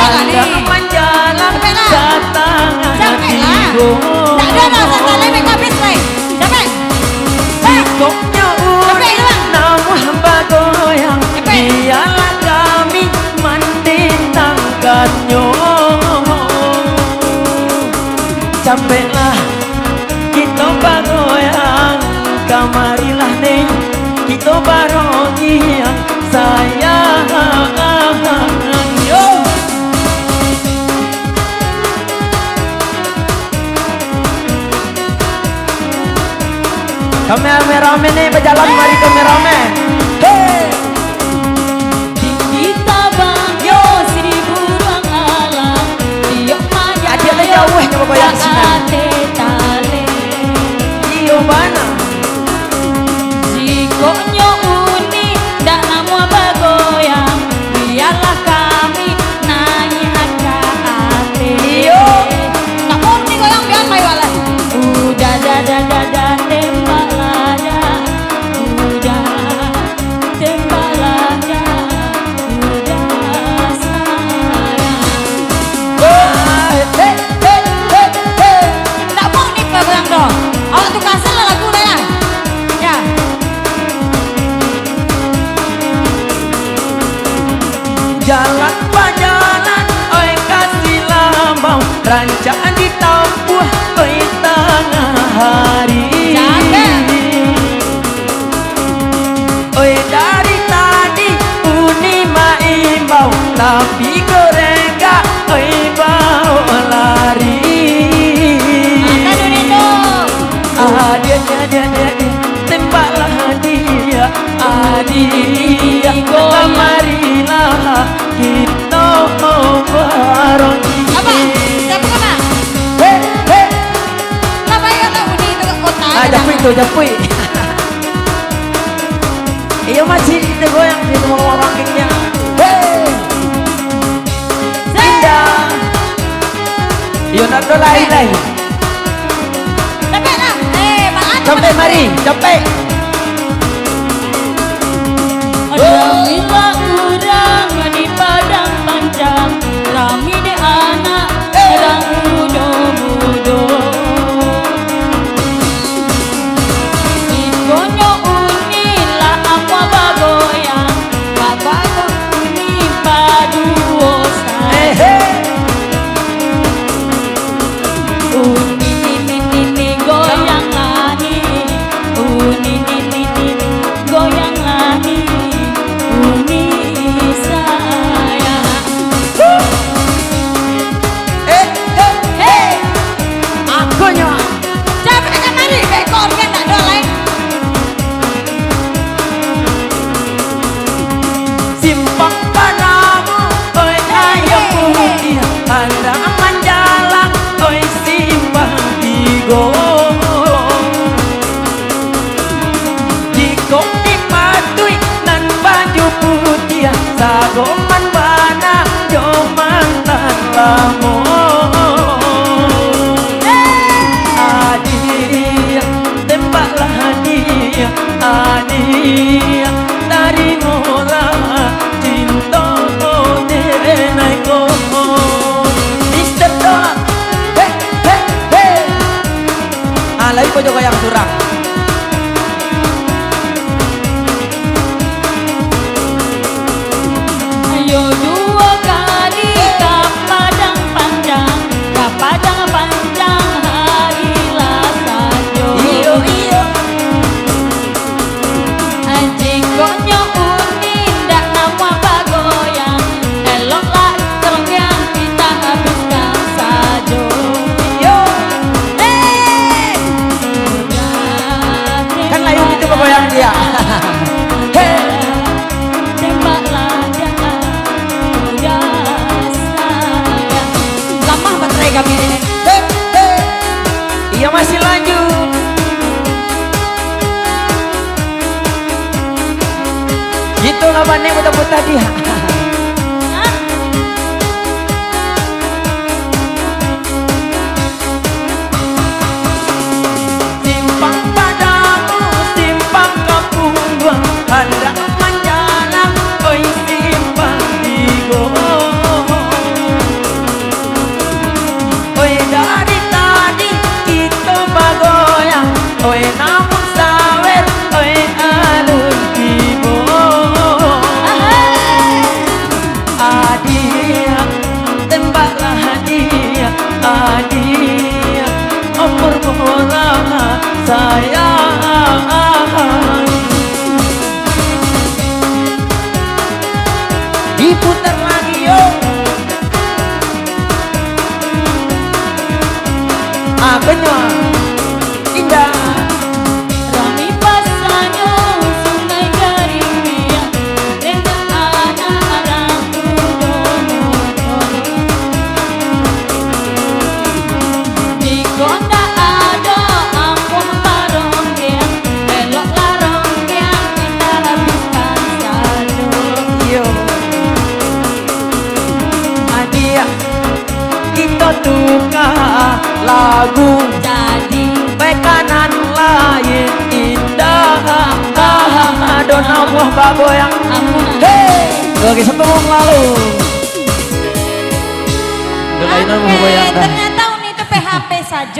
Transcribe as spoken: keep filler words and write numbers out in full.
Andak manjalang. Capek lah. Satangah tigo. Ndak ado lah, satu lain, habis lain. Capek. Bang. Jikok nyo ulih namuah bagoyang, bialah kami mandindangkannyo. Capek lah kito bagoyang, kamarilah, Neng, kito barongiang, sayang. Yo. Kameramen ni bajalan, mari kameramen. Hei. Tinggi tabangnya si buruang alam, tiok manyayok. Adiak tu jauah nyo bagoyang sinan. Iyo bana. Jikok nyo uni, ndak namuah bagoyang, bialah kami naiak ka ateh. Iyo. Ndak mau uni goyang, bialah, bialah. Udah, dah, dah, dah, dah, tembaklah, dah. Udah, tembaklah, dah. Udah, sayang. Hei, hei, hei, hei, hei. Ndak mau uni goyang doh. Awak tukar salah lagu dah, ya. Ya. Jalan bajalan, oi, ka Silambau, rancak ditampuah, oi, tangah hari. Cakep. Oi, dari tadi uni maimbau, tapi gorengga, oi, baok lari. Makan dulu tu. Adiak, adiak, adiak, adiak, tembaklah dia. Adiak, kamarilah kito barongiang. Apa? Siapa kena? Hei, hei. Lah, baik lah, bunyi tu kat kota. Ah, japuik tu, japuik. Iyo, masih kito goyang di rumah orang kini. Hei. Indah. Iyo, nak tu lain, lain. Capek lah. Eh, maaf. Capek, mari. Capek. Ramilah urang di Padang Panjang, rami dek anak, eh, urang mudo-mudo. Ikonyo uni lah amuah bagoyang, babago uni baduo sajo. Eh, eh. Uni, ni, ni, ni, ni, goyang lagi. Uni, ni, ni, ni, ni, goyang lagi. Uni sayang. Eh, eh, eh. Akonyo. Capek kamari, beko organ ndak ado lai. Simpang Panamo, oi, Ayam Putiah, andak manjalang, oi, Simpang Tigo. Jikok dipatuik nan baju putiah, sagoman bana jo mantan lamo. Adiak, tembaklah dia, adiak, tarimolah cinto denai ko. Mister Donald, hei, hei, hei. Ah, lai ko jo goyang surang. Ayo duo kali ka Padang Panjang, ka Padang Panjang hari lah sajo. Iyo, iyo. Jikok nyo uni ndak namuah bagoyang, eloklah tongkiang kita habiskan sajo. Yo. Hei. Kan lain itu bagoyang dia. Hei. Tembaklah dia, udah sayang. Lamah baterai kami ini. Hei, hei. Iyo, masih lanjut. Itulah bana puta-puta dia. Simpang Padamo, Simpang Kampung Duang, handak manjalang, oi, Simpang Tigo. Adik, umur murah sayang. Diputar lagi, yo. Ah, kenyang. Indah. Rami pasanyo Sungai Gariang, dek anak-anak urang mudo. Jikok ndak ado ambo barongkeang, eloklah rongkeang kita habiskan sado. Iyo. Adik, kito tukar lagu. Jadi. Baik kanan lain indah. Ah, ado namuah bagoyang. Ampun. Hei, bagi setulung lalu. Ado lain namuah bagoyang dah. Ternyata Uni tu P H P sajo.